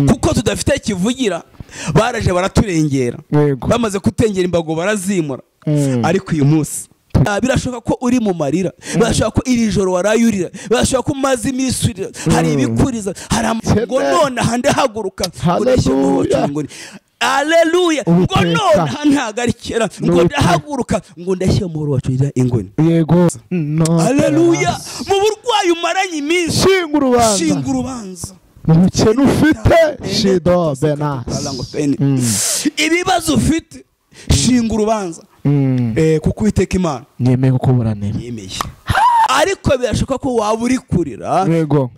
Kuko tudafite kivugira baraje baraturengera, bamaze kutengera imbago barazimura. Ariko uyu munsi birashoboka ko uri mu marira, birashoboka ko iri joro warayurira, birashoboka ko umaze iminsi urira, hari ibikuriza, hari ngo none ahandi haguruka. Haleluya. Ngo none ntagarikira, ngo ndahaguruka, ngo ndashye umuhoro wacu ingoni. Yego. Haleluya. Mu burwayi umaranye iminsi, shinga urubanza. Mu bukene ufite, shido benas. Ibibazo ufite, shinga urubanza. Kuko Uwiteka Imana yemeye kukuburanira. Yemeye. Ariko birashoboka ko waba uri kurira. Yego.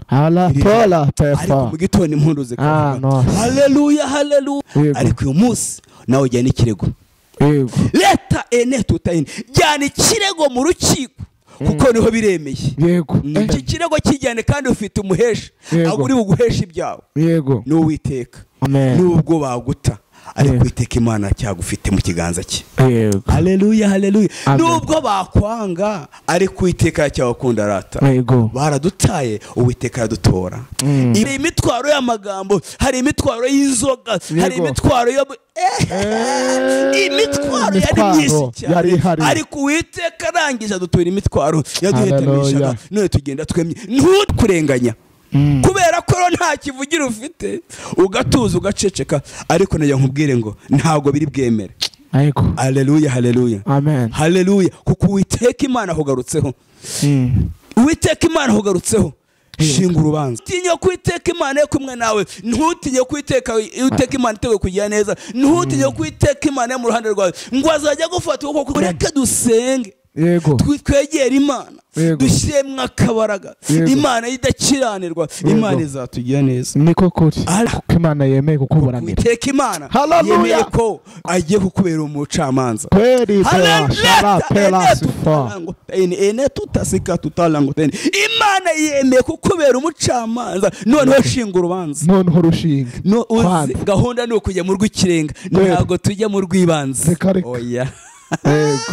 Ala tola. Ariko mu gitondo impundu zikavuga. Haleluya, haleluya. Ariko uyu munsi nawe ujyana ikirego. Yego. Leta ene tutayini. Jyana ikirego mu rukiko kuko niho biremeye. Yego. Iki kirego kijyane kandi ufite umuhesha. Uri buguhesha ibyawe. Yego. Ni Uwiteka. Amen. Nubwo baguta, ariko Uwiteka Imana cyagufite mu kiganza cye. Yego. Haleluya, haleluya. Nubwo bakwanga, ariko Uwiteka cyagukunda rata. Yego. Baradutaye, Uwiteka yadutora. Imitwaro y'amagambo, hari imitwaro y'inzoga, hari imitwaro yo imitwaro yari myinshi cyane. Ariko Uwiteka arangije adutura imitwaro yaduhetamishaga, none tugenda twemye. Ntukurenganya. Kubera ko nta kivugira ufite, ugatuza ugaceceka. Ariko najya nkubwire ngo ntago biri bwemere. Yego. Haleluya, haleluya. Amen. Haleluya. Kuko Uwiteka Imana ahugarutseho. Uwiteka Imana ahugarutseho. Shinga urubanza. Ntutinye ko Uwiteka Imana yo kumwe nawe, ntutinye ko Uwiteka Imana iteguye kugira neza, ntutinye ko Uwiteka Imana yo mu ruhande rwawe ngo azajya gufata ukuboko. Reka dusenge. Yego. Twegere Imana, dushyiremo akabaraga. Imana idakiranirwa, Imana izatugira neza. Niko kuri. Kuko Imana yemeye kukuburanira. Uwiteka Imana yemeye ko agiye kukubera umucamanza. Imana yemeye kukubera umucamanza. Noneho shinga urubanza. Noneho rushinga. Gahunda ni ukujya mu rw'ikirenga, ntabwo tujya mu rw'ibanze. Oya. Yego.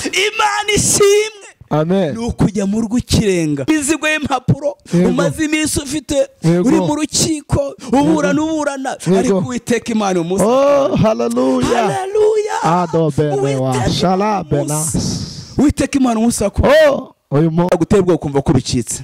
Imana ishimwe. Amen. Ni ukujya mu rw'ikirenga. Imizigo y'impapuro umaze iminsi ufite, uri mu rukiko uburana uburana, ariko Uwiteka Imana umunsi. Oh, haleluya. Haleluya. Adobene wa shalabena. Uwiteka Imana umunsi wako. Oh, uyu munsi guterwa ukumva ko bicitse.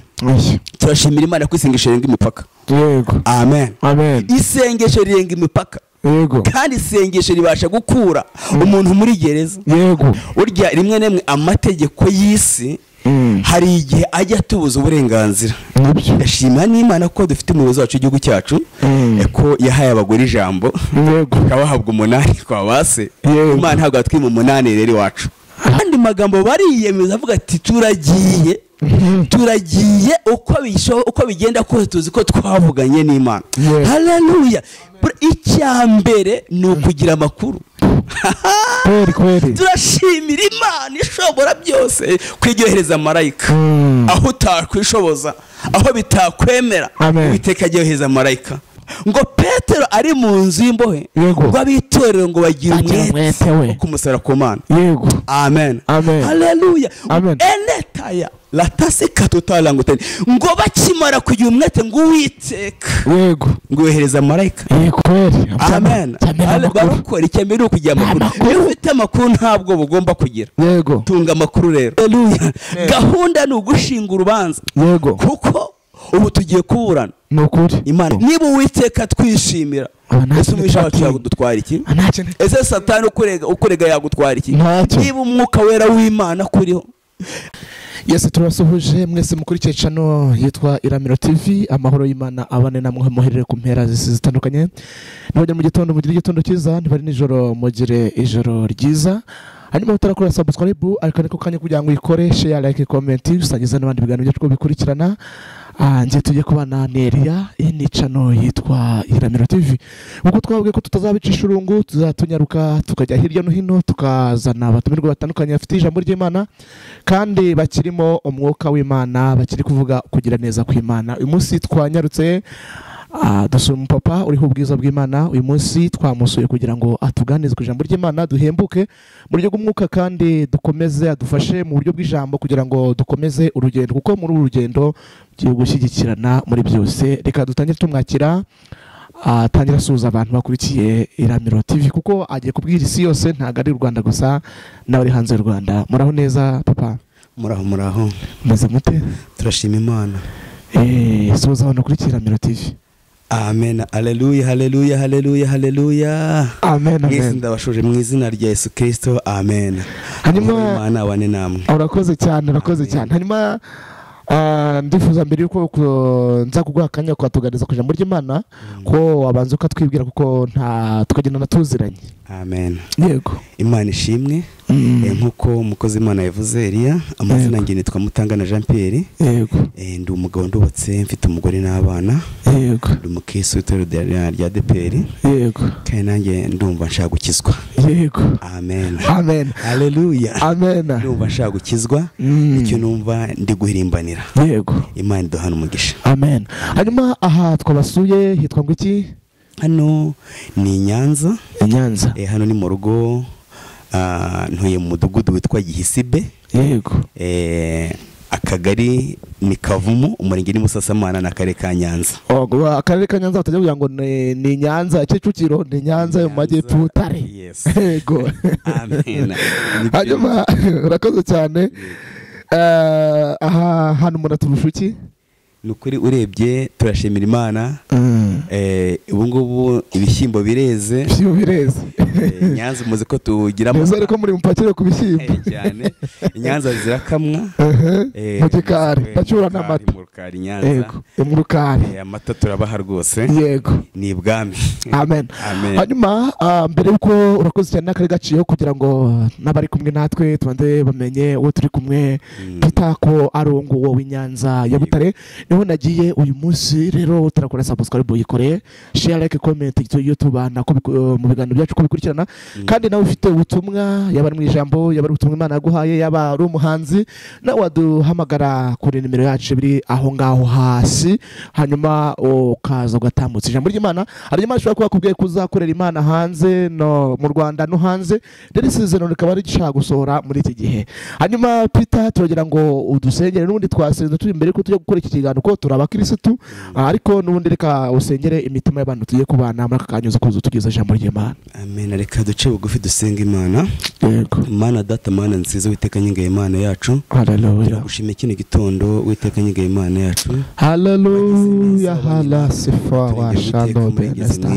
Turashimira Imana ko isengesho rirenga imipaka. Yego. Amen. Amen. Isengesho rirenga imipaka. Yego. Kandi isengesho ribasha gukura umuntu muri gereza. Yego. Urya rimwe nemwe amategeko y'isi hari igihe ajya atubuza uburenganzira. Ndashima n'Imana ko dufite umuyobozi wacu w'igihugu cyacu, ko yahaye abagore ijambo. Yego. Akabahabwa umunani kwa base. Imana ntabwo atwima umunani rero iwacu. Andi magambo bariyemeza avuga ati turagiye. Turagiye uko bigenda kose tuzi ko twavuganye n'Imana. Haleluya. Icyambere ni ukugira amakuru. Turashimira Imana ishobora byose kwiryohereza marayika aho utakwishoboza, aho bitakwemera. Uwiteka ajyohereza marayika. Ngo Petero ari mu nzu y'imbohe, ngo abitorero ngo bagire umwete wo kumusara ku Mana. Yego. Amen. Haleluya. Enetaya latasika tutalanguteni. Ngo bakimara kugira umwete ngo Uwiteka. Yego. Ngo yohereza marayika. Yego. Amen. Barokora icyambere ukugira amakuru. Iyo ufite amakuru ntabwo bugomba kugira. Yego. Tunga amakuru rero. Haleluya. Gahunda ni ugushinga urubanza. Yego. Kuko ubu tugiye kuburana. Nukuri. Imana niba Uwiteka twishimira, ese umwisha wacu yagutwara iki? Ese Satani ukurega yagutwara iki? Niba umwuka wera w'Imana kuriho. Yes, turabasuhuje mwese mukurikiye channel yitwa Iramiro TV. Amahoro y'Imana abane namwe muherere ku mpera zitandukanye. Nibajya mu gitondo mugire igitondo cyiza, nibari nijoro mugire ijoro ryiza. Hanyuma utarakora subscribe ariko niko kanya kugira ngo uyikore, share, like, comment, usangize n'abandi biganiro byacu bikurikirana. Ngiye tujye kubana Neria, iyi ni channel yitwa Iramiro TV. Nkuko twabwiye ko tutazabicisha urungu, tuzatunyaruka tukajya hirya no hino tukazana abatumirwa batandukanye bafite ijambo ry'Imana kandi bakirimo umwuka w'Imana, bakiri kuvuga kugira neza kw'Imana. Uyu munsi twanyarutse Dusura umupapa uriho ubwiza bw'Imana. Uyu munsi twamusuye kugira ngo atuganize ku ijambo ry'Imana, duhembuke mu buryo bw'umwuka kandi dukomeze adufashe mu buryo bw'ijambo kugira ngo dukomeze urugendo, kuko muri uru rugendo tugiye gushyigikirana muri byose. Reka dutangire tumwakira, atangira asuhuza abantu bakurikiye Iramiro TV, kuko agiye kubwira isi yose, ntabwo ari u Rwanda gusa n'abari hanze y'u Rwanda. Muraho neza papa? Muraho muraho. Meze mute? Turashima Imana. Suhuza abantu bakurikiye Iramiro TV. Amen. Haleluya, haleluya, haleluya, haleluya. Amen, amen. Ndabashuje mu izina rya Yesu Kristo. Amen. Hanyuma Imana abane namwe. Urakoze cyane, urakoze cyane. Hanyuma ndifuza mbere yuko nza kuguha akanya kwatuganiza ku ijambo ry'Imana ko wabanza ukatwibwira, kuko nta tukagenda natuziranye. Amen. Yego. Imana ishimwe. Nkuko umukozi Imana yavuze Elia, amazina yanjye nitwa Mutangana Jean Pierre. Yego. Ndi umugabo ndubatse, mfite umugore n'abana. Yego. Ndi umukristo w'itorero rya ADEPR. Yego. Kandi nanjye ndumva nshaka gukizwa. Yego. Amen. Amen. Haleluya. Amen. Ndumva nshaka gukizwa, icyo numva ndi guhirimbanira. Yego. Imana iduhana umugisha. Amen. Hanyuma aha twabasuye hitwa ngo iki? Hano ni Nyanza. Nyanza. Hano ni mu rugo, ntuye mu mudugudu witwa Gihisibe. Yego. Akagari ni Kavumu, umurenge ni Musasamana na karere ka Nyanza. Akarere ka Nyanza batajya kugira ngo ni Nyanza Kicukiro, ni Nyanza yo mu majyepfo Butare. Yes. Yego. Amen. Hanyuma urakoze cyane. Aha hano muraturusha iki? Nukuri urebye turashimira Imana. Ubu ngubu ibishyimbo bireze. Ibishyimbo bireze. Nyanza muzi ko tugira amata. Neza ariko muri mupakire ku bishyimbo. Cyane. Nyanza zirakamwa. Mu gikari bacura n'amata. Mu rukari Nyanza. Yego, mu rukari. Amata turabaha rwose. Yego. Ni ibwami. Amen. Hanyuma mbere yuko urakoze cyane n'akari gaciyeho kugira ngo n'abari kumwe natwe tubanze bamenye uwo turi kumwe, Peter ko ari uwo nguwo w'Inyanza ya Butare. Niho nagiye uyu munsi rero, turakora subscribe uyikore, share, like, comment YouTube na mu biganiro byacu ko bikurikirana. Kandi nawe ufite ubutumwa, yaba ari mu ijambo, yaba ari ubutumwa Imana yaguhaye, yaba ari umuhanzi, nawe waduhamagara kuri nimero yacu biri aho ngaho hasi, hanyuma ukaza ugatambutsa ijambo ry'Imana. Hari Imana ishobora kuba yakubwiye kuzakorera Imana hanze no mu Rwanda no hanze, rero isezerano rikaba rishaka gusohora muri iki gihe. Hanyuma Peter, turagira ngo udusengere, n'ubundi twasenze turi imbere ko tujya gukora iki kiganiro ko turi abakirisitu, ariko n'ubundi reka usengere imitima y'abantu tugiye kubana muri aka kanya uza kutugeza ijambo ry'Imana. Amen. Reka duce bugufi dusenga Imana. Yego. Imana data, Mana nziza, witeka nyinga Imana yacu. Haleluya. Turagushimiye kino gitondo, witeka nyinga Imana yacu. Haleluya. Hala sifa wa shando benesta.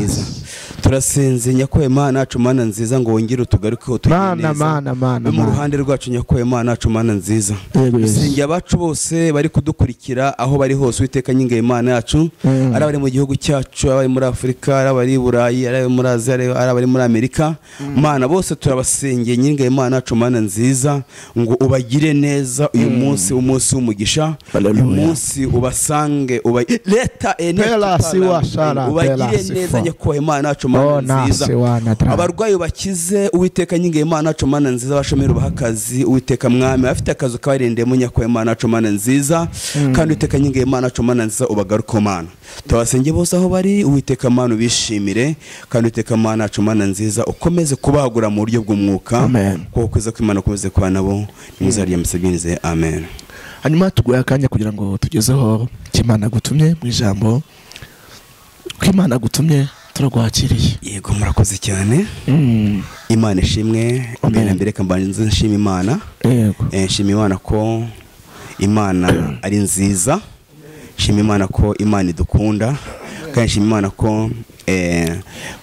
Turasenze nyakwe Imana yacu, Mana nziza, ngo wongere utugarukeho tugire neza. Mana, Mana, mu ruhande rwacu nyakwe Imana yacu, Mana nziza. Dusengeye abacu bose bari kudukurikira aho bari hose, witeka nyinga Imana yacu, ari abari mu gihugu cyacu, abari muri Afurika, ari abari i Burayi, ari abari muri Aziya, ari abari muri Amerika. Mana bose turabasengeye nyinga Imana yacu, Mana nziza, ngo ubagire neza uyu munsi, umunsi w'umugisha, uyu munsi ubasange, leta ubagire neza nyakwe Imana yacu, Mana nziza. Abarwayi bakize, Uwiteka nyinga Imana yacu, Mana nziza, abashomeri ubaha akazi, Uwiteka mwami afite akazi kabarindemo nyakwe Imana yacu, Mana nziza, kandi Uwiteka nyinga Imana yacu, Mana nziza, ubagaruke Mana. Tubasenge bose aho bari, Uwiteka Mana ubishimire, kandi Uwiteka Mana yacu, Mana nziza, ukomeze kubagura mu buryo bw'umwuka, kuko kuza kw'Imana ukomeze kuba nabo, mu izina rya Yesu. Amen. Hanyuma tuguhe akanya kugira ngo tugezeho Imana gutumye mu ijambo, ko Imana gutumye turagwakiriye. Yego, murakoze cyane. Imana ishimwe. Mbere mbere kambanze nshima Imana. Yego. Nshima Imana ko Imana ari nziza. Nshima Imana ko Imana idukunda. Kandi nshima Imana ko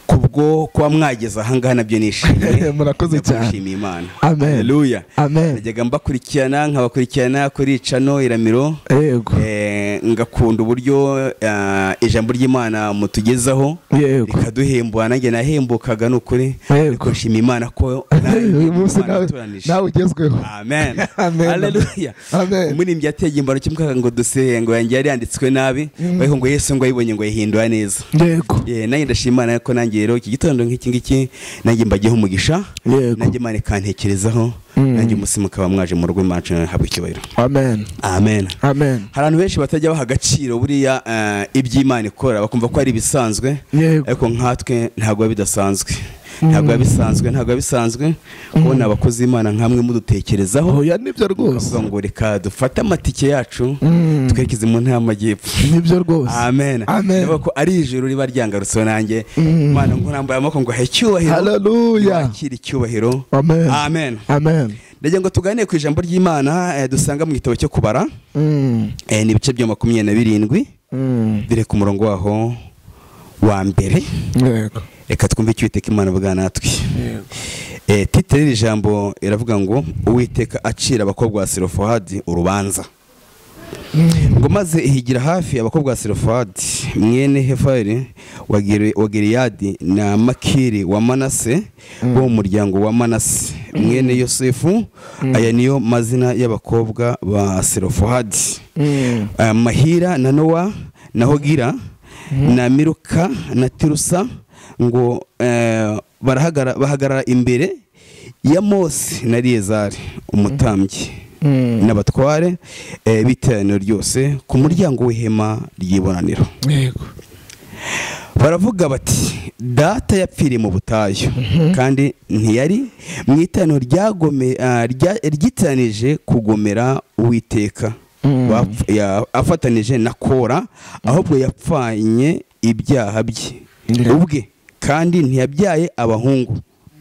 kubwo kuba mwageza aha ngaha nabyo nishimiye. Murakoze cyane. Nshima Imana. Amen. Haleluya. Amen. Najyaga mbakurikirana, nkabakurikirana kuri channel Iramiro. Yego. Ngakunda uburyo ijambo ry'Imana mutugezaho. Yego. Rikaduhembwa, nanjye nahembukaga nukuri. Ariko nshima Imana ko uyu munsi nawe ugezweho. Amen. Haleluya. Amen. Umuririmbyi yateye imbaro kimwe ngo duse ngo yanjye yari yanditswe nabi, ariko ngo Yesu ngo ayibonye ngo yihindura neza. Yego. Nanjye ndashima Imana ko nanjye rero iki gitondo nk'iki ngiki nanjye mbagiyeho umugisha, nanjye Imana ikantekerezaho. Nanjye umunsi mukaba mwaje mu rugo Imana habwe icyubahiro. Amen. Amen. Amen. Hari abantu benshi batajya baha agaciro buriya iby'Imana ikora, bakumva ko ari ibisanzwe, ariko nkatwe ntabwo bidasanzwe. Ntabwo bisanzwe, ntabwo bisanzwe kubona abakozi Imana nkamwe mudutekerezaho. Oya nibyo rwose. Ngo reka dufate amatike yacu twerekeze mu ntara y'amajyepfo. Nibyo rwose. Amen. Amen. Ko ari ijuru riba ryangarutse nanjye. Imana ngo nambaye amaboko ngo he cyubahiro. Haleluya. Akira icyubahiro. Amen. Amen. Amen. Ndagira ngo tuganire ku ijambo ry'Imana dusanga mu gitabo cyo kubara. Ni ibice bya 27. Dire ku murongo waho wa mbere. Yego. Reka twumve icyo Uwiteka Imana avuga natwe. Yego. Titre y'iri jambo iravuga ngo Uwiteka acira abakobwa ba Selofohadi urubanza. Ngo maze ihigira hafi abakobwa ba Selofohadi mwene Heferi wa Gileyadi na Makiri wa Manase bo mu muryango wa Manase mwene Yosefu. Aya niyo mazina y'abakobwa ba Selofohadi: Mahira na Nowa na Hogira na Miruka na Tirusa. Ngo bahagarara imbere ya Mose na Eliyezari umutambyi n'abatware b'iteraniro ryose ku muryango w'ihema ry'ibonaniro. Yego. Baravuga bati data yapfiriye mu butayu kandi ntiyari mu iteraniro ryiteranije kugomera Uwiteka afatanije na Kora, ahubwo yapfanye ibyaha bye ubwe kandi ntiyabyaye abahungu.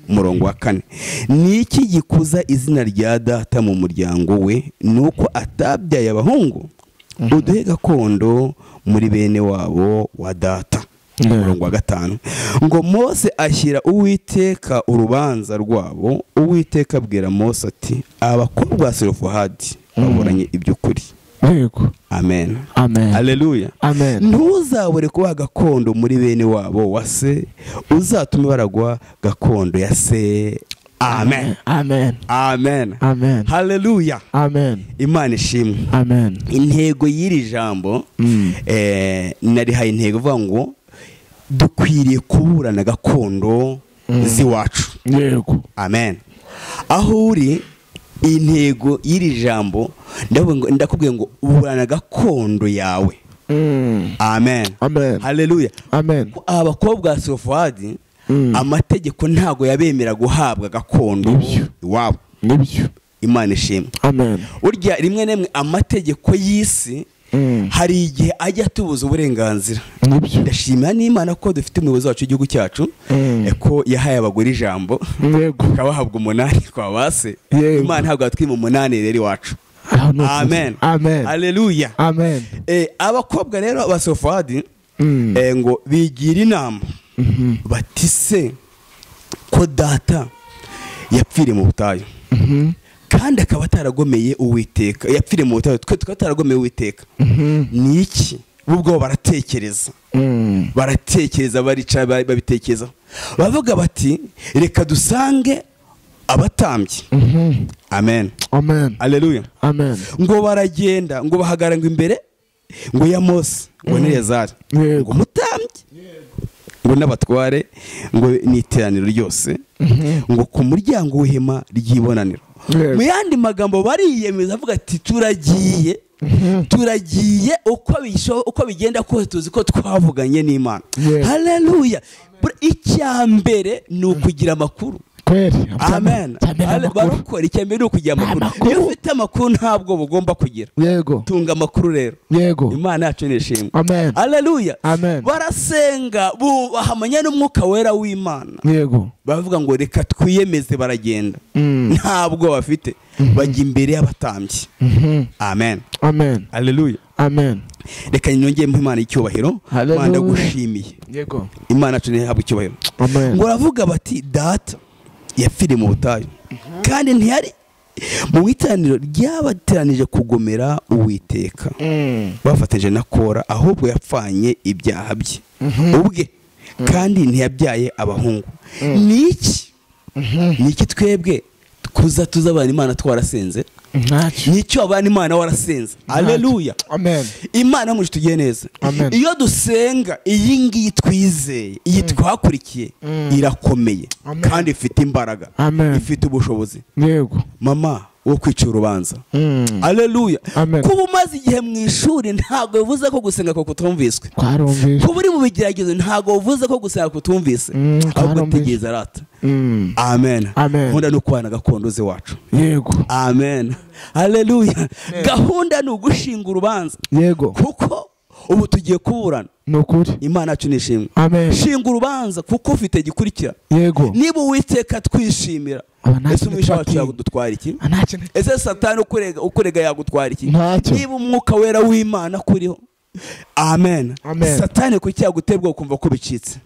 Umurongo wa 4: ni iki gikuza izina rya data mu muryango we nuko atabyaye abahungu? Uduhe gakondo muri bene wabo wa data. Umurongo wa 5: ngo Mose ashyira Uwiteka urubanza rwabo. Uwiteka abwira Mose ati abakobwa ba Selofohadi baburanye iby'ukuri. Yego. Amen. Amen. Haleluya. Amen. Ntuzabure kubaha gakondo muri bene wabo wa se, uzatume baragwa gakondo ya se. Amen. Amen. Amen. Amen. Haleluya. Amen. Imana ishimwe. Amen. Intego y'iri jambo narihaye intego ivuga ngo dukwiriye kuburana gakondo z'iwacu. Yego. Amen. Aho uri, intego y'iri jambo ndakubwiye ngo burana gakondo yawe. Amen. Amen. Haleluya. Amen. Abakobwa ba Selofohadi amategeko ntago yabemera guhabwa gakondo iwabo. Nibyo. Imana ishimwe. Amen. Urya rimwe nemwe amategeko y'isi hari igihe ajya atubuza uburenganzira. Ndashimira n'Imana ko dufite umuyobozi wacu w'igihugu cyacu ko yahaye abagore ijambo. Yego. Kabahabwa 8 kwa base. Imana ntabwo yatwima 8 rero iwacu. Amen. Amen. Haleluya. Amen. Abakobwa rero ba Selofohadi ngo bigira inama bati se ko data yapfiriye mu butayu kandi akaba ataragomeye Uwiteka, yapfiriye mu butayu twe tukaba ataragomeye Uwiteka, ni iki? Ubwo baratekereza, baratekereza, baricara babitekereza, bavuga bati reka dusange abatambyi. Amen. Amen. Haleluya. Amen. Ngo baragenda ngo bahagarara ngo imbere ngo ya Mose ngo n'Eliyezari ngo umutambyi ngo n'abatware ngo n'iteraniro ryose ngo ku muryango w'ihema ry'ibonaniro. Mu yandi magambo bariyemeza avuga ati turagiye, turagiye uko bigenda kose tuzi ko twavuganye n'Imana. Haleluya. Icya mbere ni ukugira amakuru. Amen. Barokora icya mbere ni ukugira amakuru. Iyo ufite amakuru ntabwo bugomba kugira. Yego. Tunga amakuru rero. Yego. Imana yacu ni ishimwe. Amen. Haleluya. Amen. Barasenga bahamanya n'umwuka wera w'Imana. Yego. Bavuga ngo reka twiyemeze, baragenda. Ntabwo bafite, bajya imbere y'abatambyi. Amen. Amen. Haleluya. Amen. Reka nongeye mpa Imana icyubahiro. Imana ndagushimiye. Yego. Imana yacu ntihabwe icyubahiro. Amen. Ngo baravuga bati data yapfiriye mu butayu kandi ntiyari mu iteraniro ryabateranije kugomera Uwiteka bafatanyije na Kora, ahubwo yapfanye ibyaha bye ubwe kandi ntiyabyaye abahungu. Ni iki? Ni iki twebwe Kuza tuzabana Imana twarasenze. Ntacyo. Nicyo abana Imana warasenze. Haleluya. Amen. Imana muje tugiye neza. Iyo dusenga iyi ngiyi twizeye, iyi twakurikiye irakomeye kandi ifite imbaraga, ifite ubushobozi. Yego. Mama wo kwica urubanza. Haleluya. Kuba umaze igihe mu ishuri ntago bivuze ko gusenga ko kutumviswe. Kuba uri mu bigeragezo ntago bivuze ko gusenga kutumvise. Ahubwo tegereza rata. Amen. Gahunda ni ukubana gakondo ze wacu. Yego. Amen. Haleluya. Gahunda ni ugushinga urubanza. Yego. Kuko ubu tugiye kuburana. Nukuri. Imana yacu nishimwe. Amen. Shinga urubanza kuko ufite gikurikira. Yego. Niba Uwiteka twishimira, ese umwisha wacu yagutwara iki? Ese Satani ukurega yagutwara iki? Niba umwuka wera w'Imana kuriho. Amen. Satani kuki yagutebwa ukumva ko bicitse.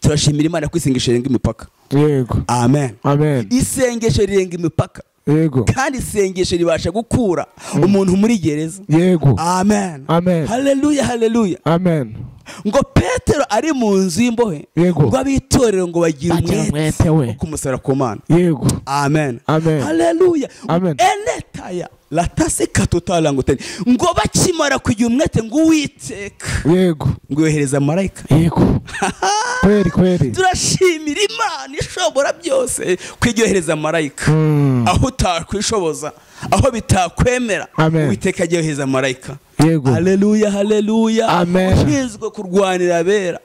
Turashimira Imana ko isengesho rirenga imipaka. Yego. Amen. Amen. Isengesho rirenga imipaka. Yego. Kandi isengesho ribasha gukura umuntu muri gereza. Yego. Amen. Amen. Haleluya, haleluya. Amen. Ngo Petero ari mu nzu y'imbohe, ngo abitorero ngo bagira umwete wo kumusara ku Mana. Yego. Amen. Amen. Haleluya. Amen. Enetaya latase katotalanguteni ngo bakimara kugira umwete ngo Uwiteka. Yego. Ngo yohereza marayika. Yego. Kweri kweri. Turashimira Imana ishobora byose kwiryohereza marayika. Aho utakwishoboza, aho bitakwemera, Uwiteka agiyohereza marayika. Yego. Haleluya, haleluya. Amen. Ushinzwe kurwanira abera,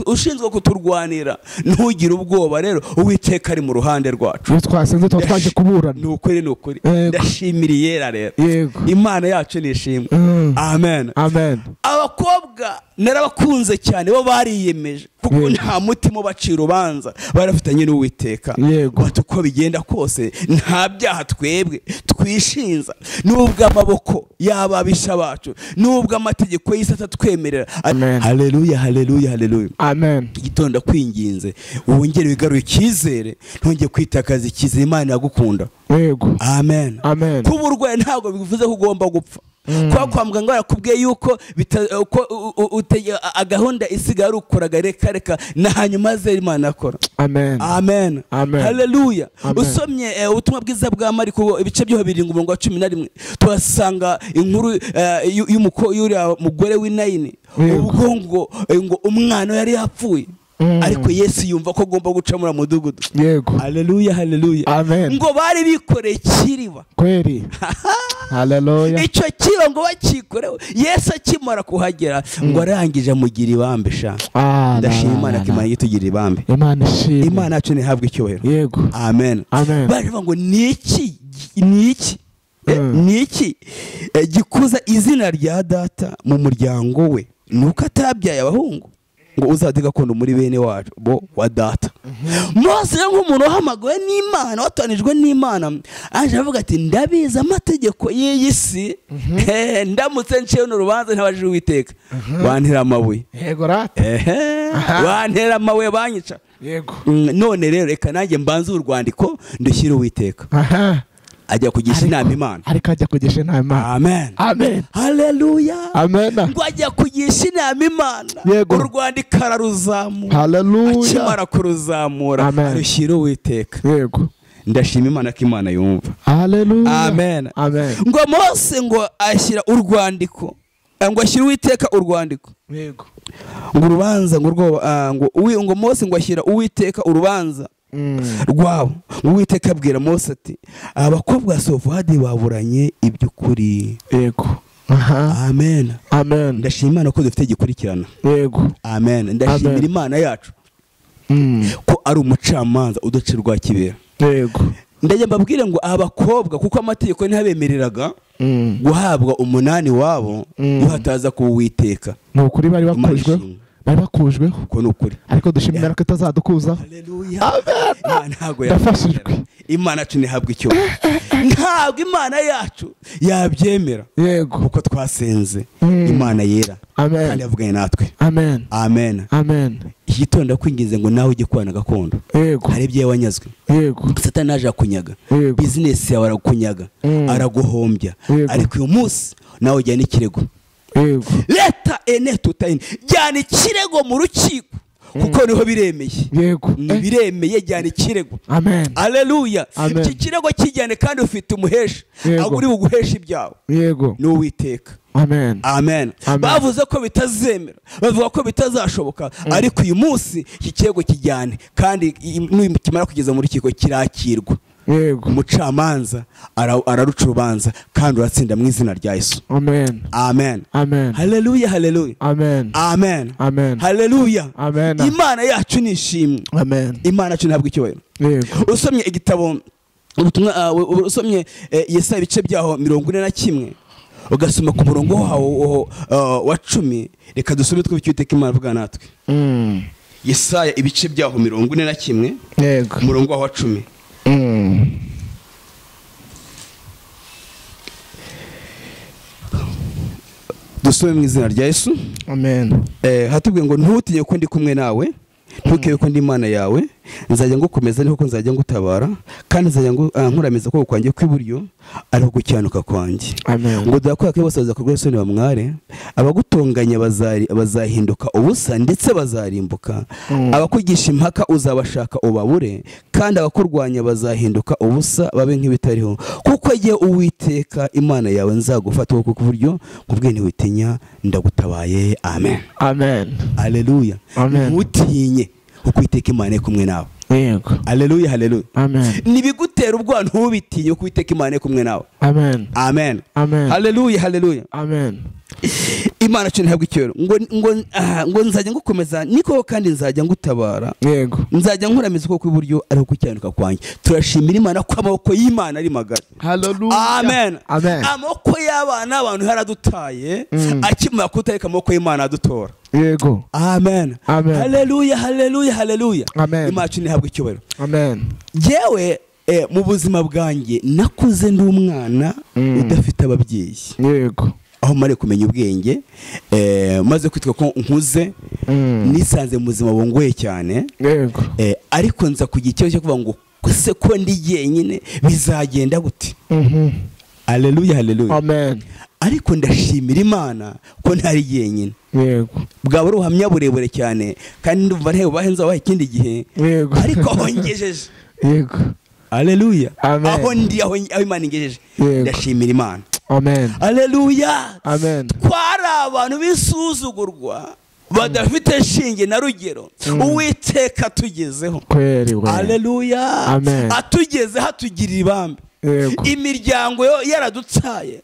ushinzwe kuturwanira, ntugire ubwoba rero, Uwiteka ari mu ruhande rwacu. Iyo twasenze tuba twaje kuburana. Ni ukuri, ni ukuri. Ndashimira Iyera rero. Yego. Imana yacu nishimwe. Amen. Amen. Abakobwa narabakunze cyane, bo bariyemeje kuko nta mutima bacira urubanza, barafitanye n'Uwiteka. Bati uko bigenda kose nta byaha twebwe twishinza, nubwo amaboko y'ababisha bacu, nubwo amategeko y'isi atatwemerera. Haleluya, haleluya, haleluya. Amen. Igitondo kwinginze wongere wigaruye icyizere, ntongeye kwitakaza icyizere. Imana yagukunda. Yego. Amen. Amen. Kuba urwaye ntabwo bivuze ko ugomba gupfa. Kwa muganga barakubwiye yuko gahunda isigaye ari ukora reka reka na hanyuma ze Imana akora. Amen. Amen. Amen. Haleluya. Usomye ubutumwa bwiza bwa Mariko ibice byo 7:11 tuhasanga inkuru y'uriya mugore w'Inayini, ubwo ngo umwana yari yapfuye. Ariko Yesu yumva ko agomba guca muri mudugudu. Yego. Haleluya, haleluya. Amen. Ngo bari bikoreye ikiriba. Kweri. Haleluya. Icyo kiba ngo bakikoreho. Yesu akimara kuhagera ngo arangije amugira ibambe sha. Ndashima Imana ko Imana yitugira ibambe. Imana ishimwe. Imana yacu ntihabwe icyubahiro. Yego. Amen. Amen. Baravuga ngo niki niki niki gikuza izina rya data mu muryango we nuko atabyaye abahungu ngo uzate gakondo muri bene wacu bo wa data. Mose nk'umuntu wahamagawe n'Imana, watanijwe n'Imana, aje avuga ati ndabizi amategeko y'iyi si, ndamutse nciye n'urubanza ntabajije Uwiteka, bantera amabuye. Yego rata. Bantera amabuye banyica. Yego. None rero reka nanjye mbanze urwandiko ndushyire Uwiteka. Ajya kugisha inama Imana. Ariko ajya kugisha inama Imana. Amen. Amen. Haleluya. Amen. Ngo ajya kugisha inama Imana. Urwandiko araruzamura. Haleluya. Akimara kuruzamura arushyira Uwiteka. Yego. Ndashima Imana ko Imana yumva. Haleluya. Amen. Amen. Ngo Mose ngo ashyira urwandiko, ngo ashyira Uwiteka urwandiko. Yego. Ngo urubanza ngo rwo ngo Mose ngo ashyira Uwiteka urubanza rwabo. Uwiteka abwira Mose ati abakobwa Sofadi baburanye iby'ukuri. Yego. Amen. Amen. Ndashima Imana ko dufite gikurikirana. Yego. Amen. Ndashimira Imana yacu ko ari umucamanza udacirwa kibera. Yego. Ndajya mbabwire ngo abakobwa kuko amategeko ntihabemereraga guhabwa umunani wabo iyo hataza ku Uwiteka. Ni ukuri bari bakujweho. Bari bakujweho. Ko ni ukuri. Ariko dushimira ko itazadukuzaho. Haleluya. Amen. Ndafashijwe. Imana yacu ntihabwe icyubahiro. Ntabwo Imana yacu yabyemera. Yego. Kuko twasenze Imana yera. Amen. Kandi yavuganye natwe. Amen. Amen. Amen. Iki gitondo ndakwinginze ngo nawe ujye kubana gakondo. Yego. Hari ibyo wanyazwe. Yego. Satani aje akunyaga. Yego. Business yawe arakunyaga. Araguhombya. Ariko uyu munsi nawe ujyana ikirego. Yego. Leta ene tutayini. Jyana ikirego mu rukiko. Kuko niho biremeye. Yego. Biremeye, jyana ikirego. Amen. Haleluya. Amen. Iki kirego kijyane kandi ufite umuhesha. Yego. Aguri buguhesha ibyawe. Yego. Ni Uwiteka. Amen. Amen. Amen. Bavuze ko bitazemera, bavuga ko bitazashoboka, ariko uyu munsi iki kirego kijyane kandi nikimara kugeza mu rukiko kirakirwa. Yego. Umucamanza araruca urubanza kandi uratsinda mu izina rya Yesu. Amen. Amen. Amen. Haleluya, haleluya. Amen. Amen. Amen. Haleluya. Amen. Imana yacu ni ishimwe. Amen. Imana yacu ntabwo icyubahiro. Yego. Usomye igitabo ubutumwa, usomye Yesaya ibice byaho 41 ugasoma ku murongo wawo wa 10, reka dusome twumve icyo Uwiteka Imana avuga natwe. Yesaya ibice byaho 41. Yego. Umurongo waho wa 10. Dusome mu izina rya Yesu. Amen. Hatubwiye ngo ntutinye ko ndi kumwe nawe, ntukebe ko ndi Imana yawe, nzajya ngukomeza niko nzajya ngutabara, kandi nzajya nkuramiza ukuboko kwanjye kw'iburyo ariho gukiranuka kwanjye. Amen. Ngo dore ko bose bazakorwa isoni bamware, abagutonganya bazahinduka ubusa ndetse bazarimbuka. Abakugisha impaka uzabashaka ubabure, kandi abakurwanya bazahinduka ubusa babe nk'ibitariho. Kuko jye Uwiteka Imana yawe nzagufata ukuboko kw'iburyo, nkubwiye nti witinya, ndagutabaye. Amen. Amen. Haleluya. Amen. Ntutinye kuko Uwiteka Imana iri kumwe nawe. Yego. Haleluya, haleluya. Amen. Nibigutera ubwoba ntubitinye kuko Uwiteka Imana iri kumwe nawe. Amen. Amen. Amen. Haleluya, haleluya. Amen. Imana cyo ntabwo icyoro ngo nzajya ngukomeza niko kandi nzajya ngutabara. Yego. Nzajya nkuramiza ukuboko kw'iburyo ariho gukiranuka kwanjye. Turashimira Imana ko amaboko y'Imana ari magari. Haleluya. Amen. Amen. Amaboko y'abana abantu yaradutaye, akimara kutareka amaboko y'Imana adutora. Yego. Amen. Amen. Haleluya, haleluya, haleluya. Amen. Imana cyo ntabwo icyubahiro. Amen. Jewe mu buzima bwanjye nakuze ndi umwana udafite ababyeyi. Yego. Aho mare kumenya ubwenge, maze kwitwa ko nkuze, nisanze mu buzima bungoye cyane. Yego. Ariko nza kugira ikibazo cyo kuvuga ngo se ko ndi jyenyine bizagenda gute? Haleluya, haleluya. Amen. Ariko ndashimira Imana ko ntari jyenyine. Yego. Bwaba ari ubuhamya burebure cyane kandi ndumva ntewe bahenze abahe ikindi gihe. Yego. Ariko aho ngejeje. Yego. Haleluya. Amen. Aho ndi, aho Imana ingejeje. Ndashimira Imana. Amen. Haleluya. Amen. Twari abantu bisuzugurwa badafite shinge na rugero. Uwiteka atugezeho. Kweli we. Haleluya. Amen. Atugezeho atugirira ibambe. Yego. Imiryango yo yaradutsaye,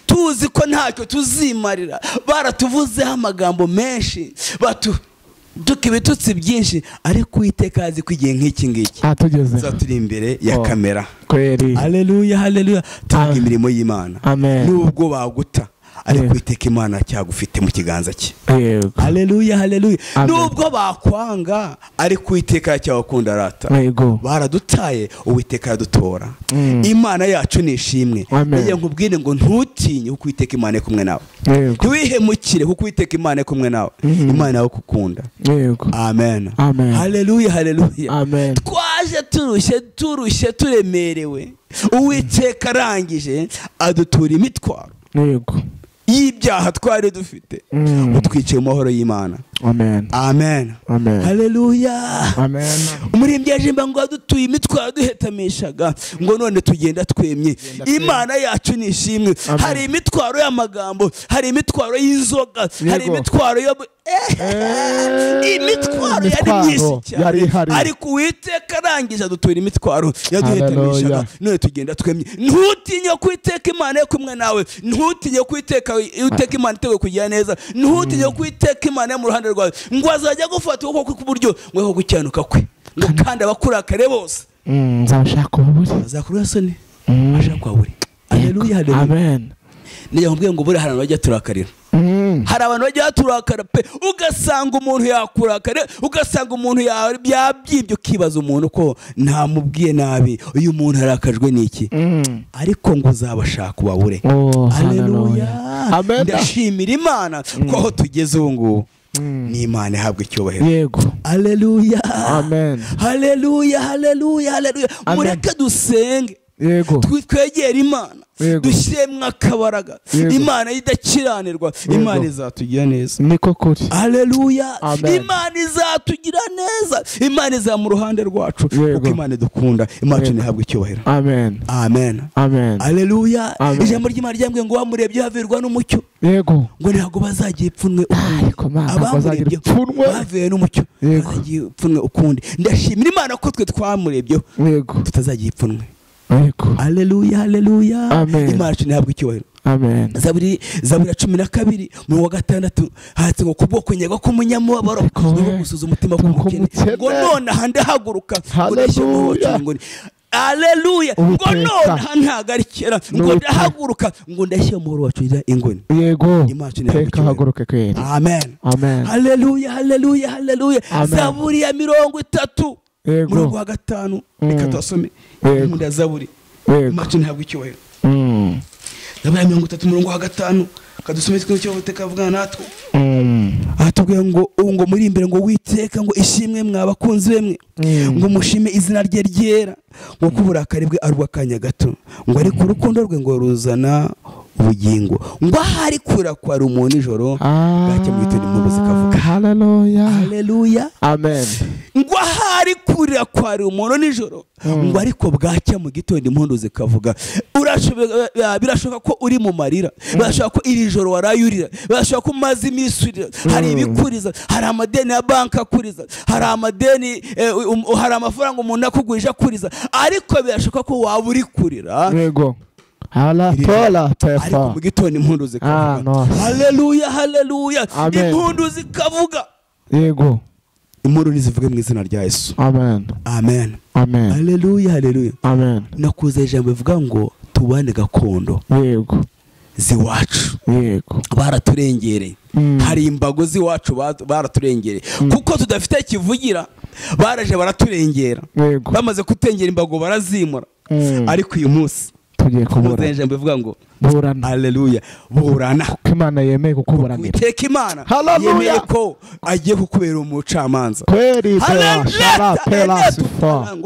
tuzi ko ntacyo tuzimarira, baratuvuzeho amagambo menshi, batuduka ibitutsi byinshi, ariko Uwiteka azi ko igihe nk'iki ngiki atugeze turi imbere ya kamera. Kweli. Haleluya, haleluya. Tuvuga imirimo y'Imana. Amen. Nubwo baguta, ariko Uwiteka Imana cyagufite mu kiganza cye. Yego. Haleluya, haleluya. Nubwo bakwanga, ariko Uwiteka cyagukunda arata. Yego. Baradutaye, Uwiteka yadutora. Imana yacu ni ishimwe. Niye nkubwire ngo ntutinye kuko Uwiteka Imana iri kumwe nawe. Yego. Ntiwihemukire kuko Uwiteka Imana iri kumwe nawe. Imana yawe kukunda. Yego. Amen. Amen. Haleluya, haleluya. Amen. Twaje turushye turemerewe. Uwiteka arangije adutura imitwaro. Yego. Y'ibyaha twari dufite. Utwicaye mu mahoro y'Imana. Amen. Amen. Amen. Haleluya. Amen. Umuririmbyi yajimba ngo adutuye imitwaro duhetamishaga, ngo none tugenda twemye. Imana yacu ni ishimwe. Hari imitwaro y'amagambo, hari imitwaro y'inzoga, hari imitwaro yo imitwaro yari myinshi cyane, ariko Uwiteka arangije adutura imitwaro yaduhetamishaga, none tugenda twemye. Ntutinye ko Uwiteka Imana iri kumwe nawe, ntutinye ko Uwiteka Imana iteguye kugira neza, ntutinye ko Uwiteka Imana iri mu ruhande rwawe, ngo azajya gufata ukuboko kw'iburyo ngo gukiranuka kwe, ngo kandi abakurakare bose nzabashaka ubabure, bazakurura isoni, bashaka ubabure. Haleluya, haleluya. Amen. Niyo nkubwiye ngo buri hantu bajya turakarira. Hari abantu bajya turakara pe, ugasanga umuntu yakurakare, ugasanga umuntu yabyibye, ukibaza umuntu ko ntamubwiye nabi, uyu muntu arakajwe n'iki? Ariko ngo uzabashaka ubabure. Haleluya. Amen. Ndashimira Imana ko aho tugeze ubu ngubu ni Imana ihabwa icyubahiro. Yego. Haleluya. Amen. Haleluya, haleluya, haleluya. Mureke dusenge. Yego. Twegere Imana, Yego. dushyiremo akabaraga. Yego. Imana idakiranirwa, Yego. Imana izatugira neza. Niko kuri. Haleluya. Amen. Imana izatugira neza, Imana izaba mu ruhande rwacu, Yego. kuko Imana idukunda. Imana Yego. ntihabwe icyubahiro. Amen. Amen. Amen. Haleluya. Amen. Ijambo ry'Imana ryambwiye ngo bamurebye havirwa n'umucyo, Yego. ngo ntabwo bazagira ipfunwe ukundi. Ariko Mana, ntabwo bazagira Abamurebyeho ipfunwe. bavuye n'umucyo, Yego. bazagira ipfunwe ukundi. Ndashimira Imana ko twe twamurebyeho Yego. tutazagira ipfunwe. Yego. Haleluya, haleluya. Amen. Imana yacu ntihabwe icyubahiro. Amen. Zaburi 12 umurongo wa 6 handitse ngo kubwo kunyagwa k'umunyamubabaro Ariko we, no gusuza umutima k'umukene, k'umukene. ngo none aha ndahaguruka, ngo ndashyira Haleluya. umucyo ngo Haleluya. Ngo Uwiteka. none aha ntago ari kera, ngo N'Uwiteka. ndahaguruka, ngo ndashyira umuhoro wacu ingoni. Yego. Imana yacu ntihabwe Teka icyubahiro. haguruke kweri. Amen. Amen. Haleluya, haleluya, haleluya. Amen. Zaburi ya 30 Yego. umurongo wa 5, reka tuhasome. Yego. Nkunda Zaburi. Yego. Imana yacu ntihabwe icyubahiro. Zaburi ya 30 umurongo wa 5, kadusome twese icyo Uwiteka avugana natwe. Aratubwira ngo ubu ngo muri imbere ngo Uwiteka ngo ishimwe mwa bakunzi be mwe, ngo mushime izina rye ryera, ngo ko uburakari bwe ari ubw'akanya gato, ngo ariko urukundo rwe ngo ruzana ubugingo, ngo ahari kura kwari umuntu nijoro bwacya mu gitondo impundu zikavuga. Haleluya. Haleluya. Amen. Ngo ahari kurira kwari umuntu nijoro, ngo ariko bwacya mu gitondo impundu zikavuga. Birashoboka ko uri mu marira, birashoboka ko iri joro warayurira, birashoboka ko umaze iminsi urira, hari ibikuriza, hari amadeni ya banki akuriza, hari amadeni, hari amafaranga umuntu akugurije akuriza, ariko birashoboka ko waba uri kurira. Yego. Hala tola Ariko tefa. mu gitondo impundu zikavuga. Ah, no. Haleluya, haleluya. Amen. Impundu zikavuga. Yego. Impundu nizivuge mu izina rya Yesu. Amen. Amen. Amen. Haleluya, haleluya. Amen. Nakuze ijambo rivuga ngo tubane gakondo Yego. z'iwacu. Yego. Baraturengereye. Hari imbago z'iwacu baraturengereye. Kuko tudafite kivugira, baraje baraturengera. Yego. Bamaze kutengera imbago barazimura. Ariko uyu munsi tugiye kubura. Ijambo rivuga ngo burana. Haleluya, burana. Kuko Imana yemeye kukuburanira. Uwiteka Imana Haleluya. yemeye ko agiye kukubera umucamanza. Kweri pela shala pela sifa.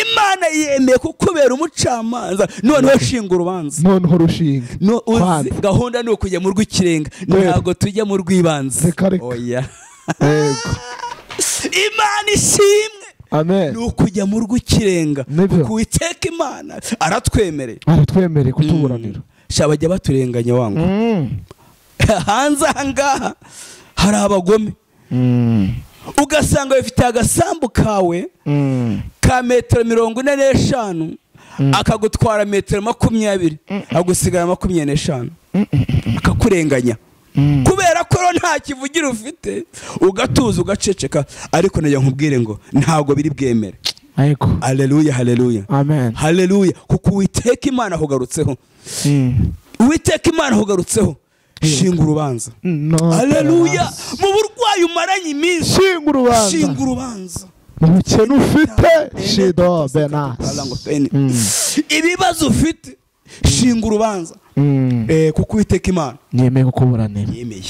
Imana yemeye kukubera umucamanza, noneho shinga urubanza. Noneho rushinga. No, gahunda ni ukujya mu rw'ikirenga, ntabwo tujya mu rw'ibanze. Oya. Yego. Imana ishimwe. Amen. Ni ukujya mu rw'ikirenga. Kuko Uwiteka Imana aratwemereye. Aratwemereye kutuburanira. Sha bajya baturenganya wangu. Hanze ahangaha hari abagome. Ugasanga bafite agasambu kawe ka metero 45, akagutwara metero 20, agusigara 25, akakurenganya. Kubera ko nta kivugira ufite, ugatuza ugaceceka. Ariko najya nkubwire ngo ntabwo biri bwemere. Ariko haleluya, haleluya. Amen. Haleluya. Kuko Uwiteka Imana ahugarutseho. Uwiteka Imana ahugarutseho. Shinga urubanza. Haleluya. Mu burwayi umaranye iminsi, shinga urubanza. Shinga urubanza. Mu bukene ufite, shido benas. Ibibazo ufite, shinga urubanza. Kuko Uwiteka Imana yemeye kukuburanira. Yemeye.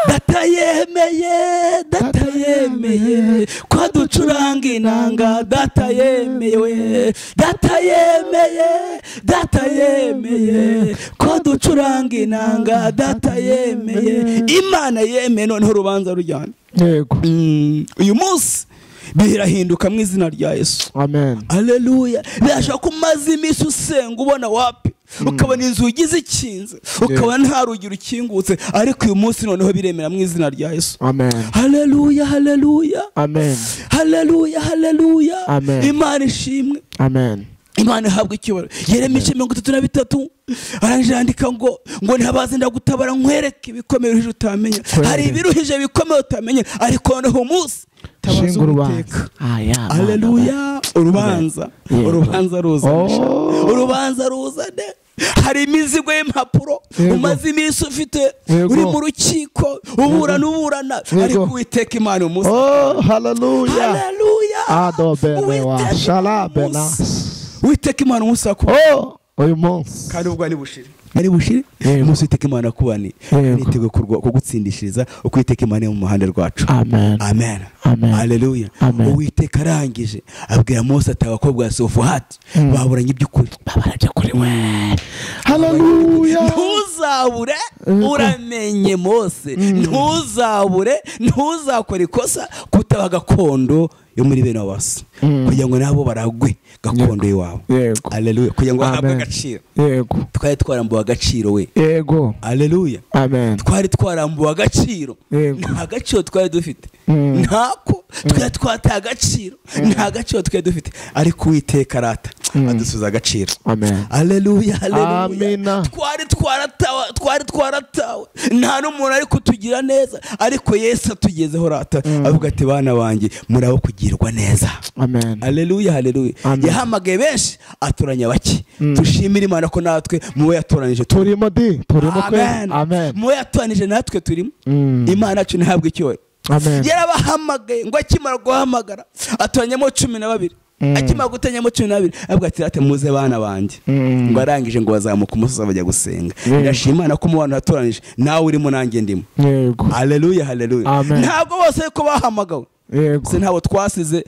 Data yemeye, data yemeye ko ducuranga inanga, data yemeye, data yemeye, data yemeye ko ducuranga inanga, data yemeye. Imana yemeye, noneho urubanza rujyana. Yego. Uyu munsi birahinduka mu izina rya Yesu. Amen. Haleluya. Birashoboka ko umaze iminsi usenga ubona wapi, ukabona inzugi zikinze, ukabona nta rugi rukingutse, ariko uyu munsi noneho biremera mu izina rya Yesu. Amen. Haleluya, haleluya. Amen. Haleluya, haleluya. Amen. Imana ishimwe. Amen. Imana ihabwe icyubahiro. Yeremiya 33 arangije yandika ngo ntihabaze ndagutabara nkwereke ibikomeye uruhije utamenya. Hari ibiruhije bikomeye utamenya, ariko noneho umunsi shinga urubanza. Haleluya. Urubanza, urubanza ruzane, urubanza ruzane. Hari imizigo y'impapuro umaze iminsi ufite, uri mu rukiko uburana uburana, ariko Uwiteka Imana umunsi. Oh, haleluya. Haleluya. Adobene wa shala benas. Uwiteka Imana umunsi wako. Oh. Uyu munsi kandi ubwo ni bushire ari bushire umunsi Uwiteka Imana kubani niteguye kugutsindishiriza uko Uwiteka Imana mu muhanda rwacu. Amen. Amen. Haleluya. Uwiteka arangije abwira Mose ati abakobwa ba Selofuhadi baburanye iby'ukuri. Babarabye kuri we. Haleluya. Ntuzabure, uramenye Mose, ntuzabure, ntuzakora ikosa kutaba gakondo yo muri bene wabase, kugira ngo nabo baragwe gakondo iwabo. Haleluya. Kugira ngo bahabwe agaciro. Yego. Twari twarambuwe agaciro we. Yego. Haleluya. Amen. Twari twarambuwe agaciro. Nta gaciro twari dufite. Ntako twari twataye agaciro. Nta gaciro twari dufite. Ariko Uwiteka arata adusubiza agaciro. Amen. Haleluya. Haleluya. Twari twaratawe. Nta n'umuntu ari kutugira neza, ariko Yesu atugezeho rata avuga ati bana banjye murabo kugirwa neza. Amen. Haleluya. Haleluya. Yahamagaye benshi atoranya bake. Tushimire Imana ko natwe muwe yatoranije turimo di turimo kwe. Amen. Muwe yatoranije natwe turimo. Imana yacu ntabwo icyubahiro. Amen. Yarabahamagaye ngo akimara guhamagara atoranyamo 12. Akimara gutanyamo 12 avuga ati ate muze bana banjye. Ngo arangije ngo bazamuka umusozi bajya gusenga. Ndashima Imana ko mu bantu yatoranije nawe urimo nanjye ndimo. Yego. Haleluya. Haleluya. Ntabwo bose ko bahamagawe. Yego. Se ntabo twasize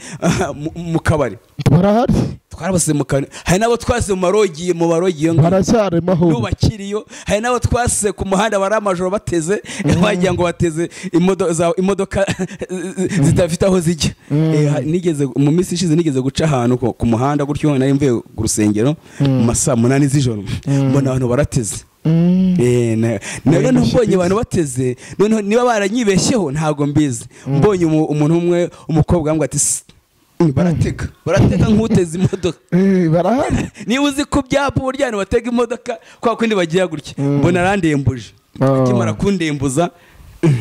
mu kabari. Barahari. Twarabasize mu kabari. Hari nabo twasize mu marogiye mu barogiye ngo baracyarimo aho. Nubakiriyo. Hari nabo twasize ku muhanda bari amajoro bateze bagira ngo bateze imodoka zitafite aho zijya. Nigeze mu minsi ishize nigeze guca ahantu ku muhanda gutyo nari mvuye ku rusengero mu masaa 8 z'ijoro mbona abantu barateze. Noneho mbonye abantu bateze, noneho niba baranyibeshyeho ntago mbizi. Mbonye umuntu umwe umukobwa ambwira ati baratega baratega nk'uteze imodoka. Barahari. Niba uzi ko byapa uburyo abantu batega imodoka kwa kundi bagiye gutya, mbona arandembuje. Akimara kundembuza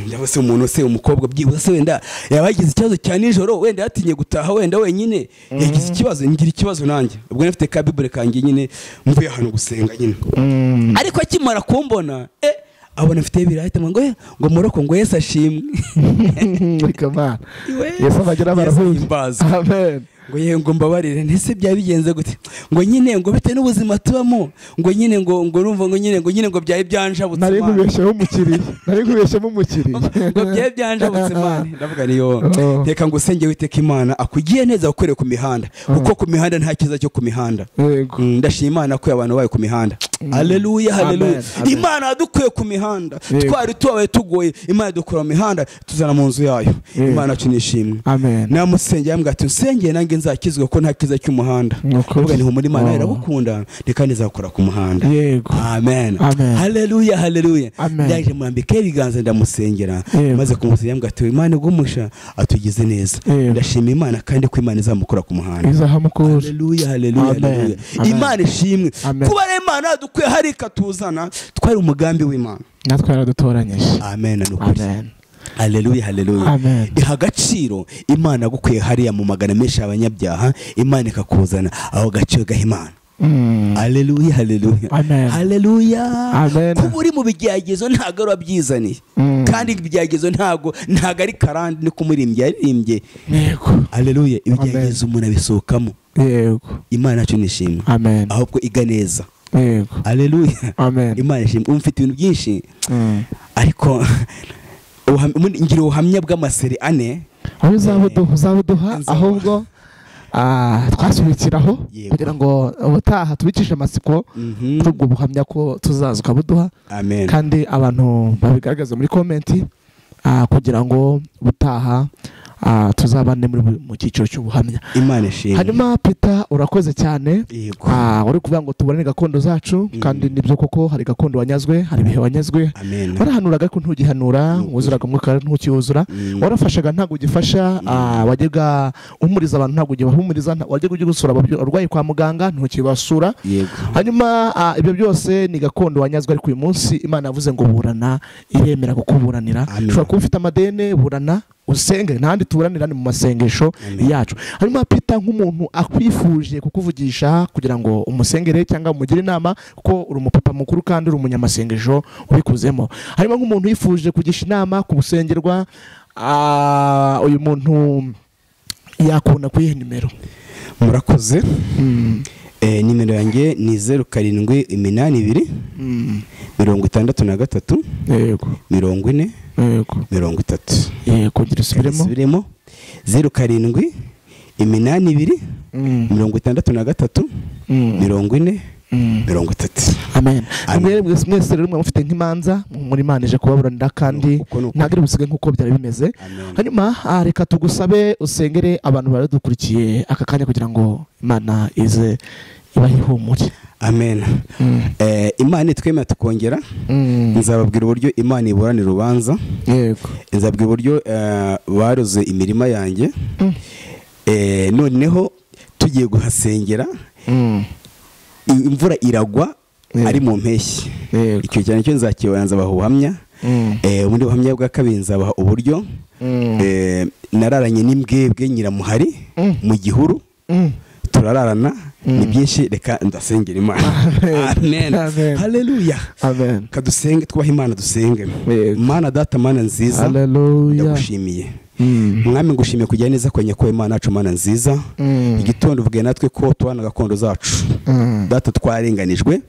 ndabose umuntu se umukobwa byibuze se wenda yaba yagize ikibazo cya nijoro, wenda yatinye gutaha wenda wenyine yagize ikibazo, ngira ikibazo nanjye ubwo nafite ka Bible kanjye nyine mvuye ahantu gusenga nyine. Ariko akimara kumbona abona mfite ibirahita ngo ngo muroko ngo Yesu ashimwe. Reka Yesu abagira barahuza. Amen. Ngo yewe ngo mbabarire ntese bya bigenze gute, ngo nyine ngo bite n'ubuzima tubamo, ngo nyine ngo ngo urumva ngo nyine ngo nyine ngo byari byanjabutse. Nari nkubeshyeho umukiriya, nari nkubeshyeho umukiriya ngo byari byanjabutse Imana. Ndavuga niyo reka ngo usenge Uwiteka Imana akugiye neza ukorere ku mihanda, kuko ku mihanda nta kiza cyo ku mihanda. Ndashima Imana ko abantu bayo ku mihanda. Haleluya. Haleluya. Imana yadukuye ku mihanda, twari tubaye tugoye, Imana idukura mu mihanda tuzana mu nzu yayo. Imana yacu nishimwe. Amen. Namusengeye ambwira ati nsengeye nanjye nzakizwe ko nta kiza cy'umuhanda. Uvuga ni humura Imana iragukunda reka nizakora ku muhanda. Amen. Haleluya. Haleluya. Ndaje murambike ibiganza ndamusengera, maze kumusengera ambwira ati Imana igumusha atugize neza. Ndashima Imana kandi ko Imana izamukura ku muhanda. Izahamukura. Haleluya. Haleluya. Haleluya. Imana ishimwe. Kuba Imana dukwiye hari ikatuzana, twari umugambi w'Imana. Natwe yaradutoranyije. Amen. Amen. Haleluya. Haleluya. Iha agaciro Imana gukwiye hariya mu magana menshi abanyabyaha, Imana ikakuzana aho gaciro gaha Imana. Haleluya. Haleluya. Haleluya. Kuba uri mu bigeragezo ntago ari wabyizaniye, kandi ibigeragezo ntago ari karande, ni kumurimbye yaririmbye. Yego. Haleluya. Ibigeragezo umuntu abisohokamo. Yego. Imana yacu nishimwe. Amen. Ahubwo iga neza. Yego. Haleluya. Amen. Imana ishimwe. Umfite ibintu byinshi ariko ngira ubuhamya bw'amaseri 4. Aho uzabuduha ahubwo twasubikiraho kugira ngo ubutaha tubikishe amatsiko kuri ubwo buhamya ko tuzaza ukabuduha. Amen. Kandi abantu babigaragaza muri komenti kugira ngo ubutaha tuzabane mu cyiciro cy'ubuhamya. Imana ishimwe. Hanyuma Peter urakoze cyane. Uri kuvuga ngo tuburane gakondo zacu, kandi nibyo koko hari gakondo wanyazwe, hari ibihe wanyazwe. Warahanuraga ko ntugihanura, wuzuraga umwuka ntukiwuzura, warafashaga ntabwo ugifasha, wajyaga uhumuriza abantu ntabwo ugibahumuriza, wajyaga ujya gusura abarwayi kwa muganga ntukibasura. Hanyuma ibyo byose ni gakondo wanyazwe, ariko uyu munsi Imana yavuze ngo burana, iremera kukuburanira. Ushobora kuba ufite amadene, burana usenge, ntandi tuburanira ni mu masengesho yacu. Hanyuma Peter nk'umuntu akwifuje kukuvugisha kugira ngo umusengere cyangwa umugire inama, kuko uri umupapa mukuru kandi uri umunyamasengesho ubikuzemo. Hanyuma nk'umuntu yifuje kugisha inama kubusengerwa, uyu muntu yakubona ku iyihe nimero? Murakoze. Nimero yanjye ni 0782 63 yego 40 yego 30. Yego, gira usubiremo. 07 82 63 40 30. Amen. Mwese rero mufite nk'imanza muri Imana ije kubaburanira kandi ntabwo ari busige nk'uko byari bimeze. Hanyuma reka tugusabe usengere abantu baradukurikiye aka kanya kugira ngo Imana ize ibahe ihumure. Amen. Imana itwemera tukongera, nzababwira uburyo Imana iburanira urubanza. Yego. Nzababwira uburyo baroze imirima yanjye. Noneho tugiye guhasengera, imvura iragwa ari mu mpeshyi. Icyo cyane cyo nzakibona, nzabaha ubuhamya. Ubundi buhamya bwa kabiri nzabaha uburyo nararanye n'imbwebwe nyiramuhari mu gihuru, turararana. Ni byinshi, reka ndasengera Imana. Amen. Haleluya. Amen. Kadusenge, twubahe Imana, dusenge. Mana data, Mana nziza, ndagushimiye. Mwami, ngushimiye kujya neza kwa nyako Imana yacu, Mana nziza. Igitondo uvuge natwe ko tubana gakondo zacu. Data, twarenganijwe,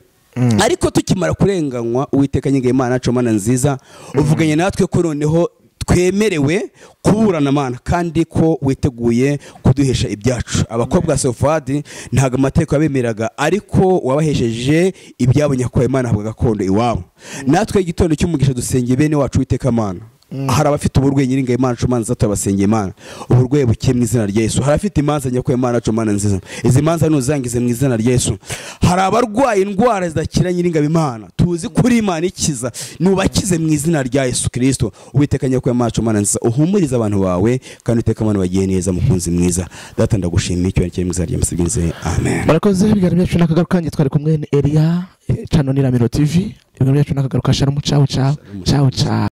ariko tukimara kurenganywa Uwiteka nyinga Imana yacu, Mana nziza, uvuganye natwe ko noneho twemerewe kuburana Mana, kandi ko witeguye kuduhesha ibyacu. Abakobwa Sofadi ntago amateka yabemeraga, ariko wabahesheje ibyabo nyako Imana, habwa gakondo iwabo. Natwe igitondo cy'umugisha dusenge bene wacu Uwiteka Mana. Hari abafite uburwayi nyiringa Imana yacu Mana nziza, turabasengeye Imana, uburwayi buke mu izina rya Yesu. Hari abafite imanza nyako Imana yacu Mana nziza, izi manza nuzangize mu izina rya Yesu. Hari abarwaye indwara zidakira nyiringa Imana, tuzi kuri Imana ikiza, nubakize mu izina rya Yesu Kristo. Uwiteka nyako Imana yacu Mana nziza, uhumurize abantu bawe kandi Uwiteka Imana bagiye neza, mukunzi mwiza. Data, ndagushimiye icyo cyane mu izina rya Yesu, amen. Murakoze. Ibiganiro byacu nakagaruka, kanjye twari kumwe na Eliya, channel ni Iramiro TV. Ibiganiro byacu nakagaruka. Shalom, ciao ciao ciao ciao.